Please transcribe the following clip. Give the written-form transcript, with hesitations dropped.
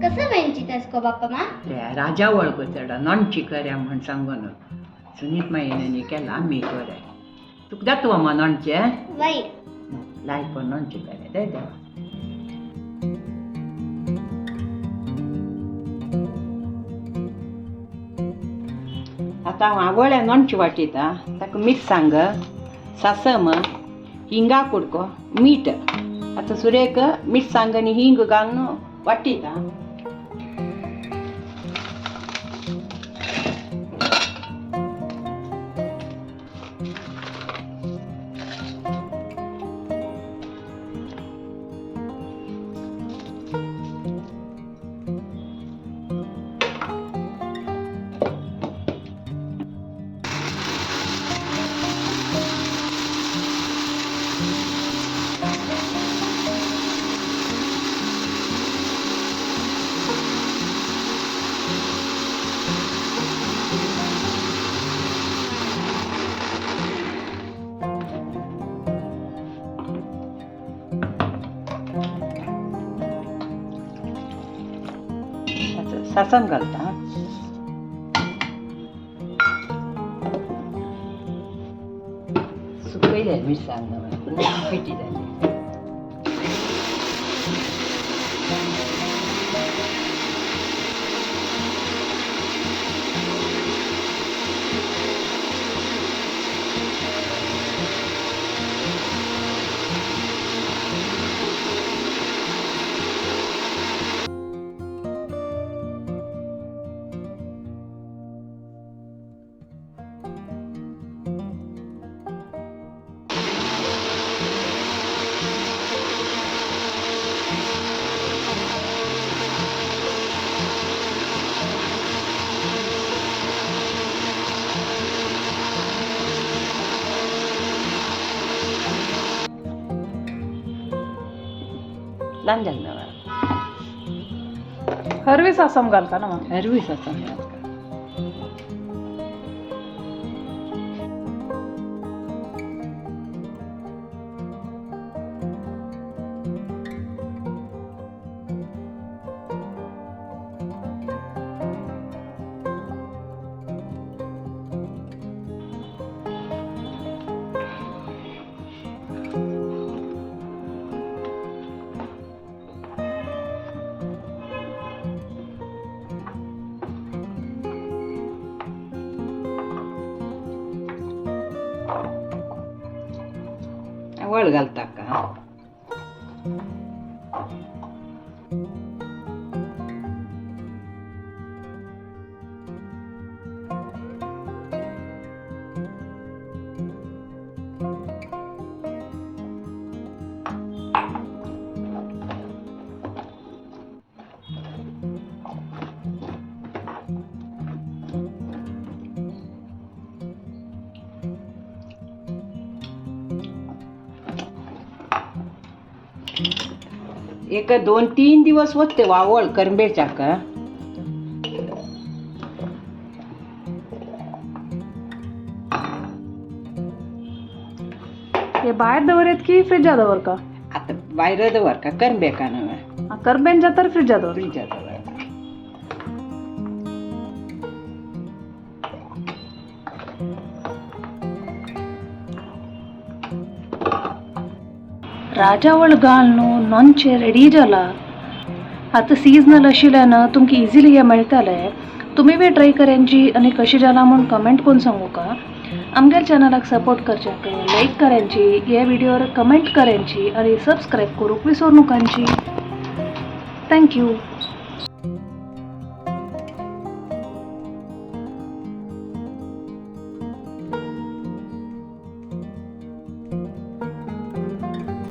कसं वेंचितस को बाप्पा मा? राजावळ को चडा नॉनची कर्या म्हण सांगून सुनीत मायेने केला आमी करे. तुका जाता मा नॉनचे? वय. लायक नॉनचे करे दे देवा. आतां हांव आवळ्या नॉनची वाटिता. ताका मिरसांग, सासम, हिंगा कुडको, मीठ. आतां सुरेक मिरसांग आनी हिंग घालून वाटिता. सासम घालता. सुकयले मिरसांग पिठी जाली. ल्हान जालें ना. हरवी सासम घालता ना? हरवी सासम घालता. वळ घालता का? एक 2-3 दिवस वचते वावळ करंबेच्या का. हे भायर दवरेत की फ्रिजा दवर का? आता भायर दवर का करंबे का नव्हे. करबेन जातर फ्रिजा दवर. फ्रिजा दवर. राजावळ घालून नॉनचे रेडी जाला. आतां सिजनल आशिल्ल्यान तुमकां इजिली हें मेळटालें. तुमी बी ट्राय करांची आनी कशें जालां म्हूण कमेंट करून सांगू का. आमगेल्या चॅनलाक सपोर्ट करच्याक लायक करांची, हे व्हिडिओर कमेंट करांची आनी सबस्क्रायब करूंक विसरू नकांची. Thank you.